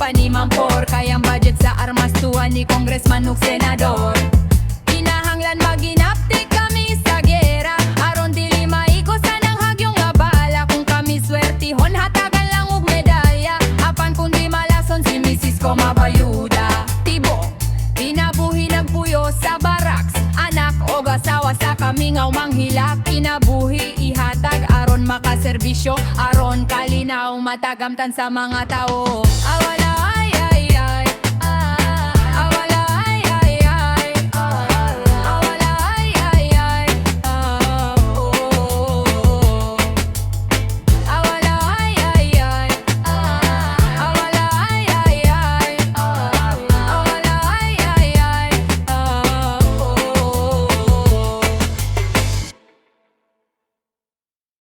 pa ni Mampor. Kay ang budget sa armas tuwa ni congressman ug senador. Kinahanglan maginapti kami sa gera aron dili maikusan ang hagyong nga bala. Kung kami swertihon, hatagan lang og medalya. Apan kung di malason, si misis ko mabayuda. Tibok kinabuhi nagpuyo sa barracks. Anak o asawa sa kamingaw manghilak. Kinabuhi ihatag aron makaserbisyo, aron kalinaw matagamtan sa mga tao.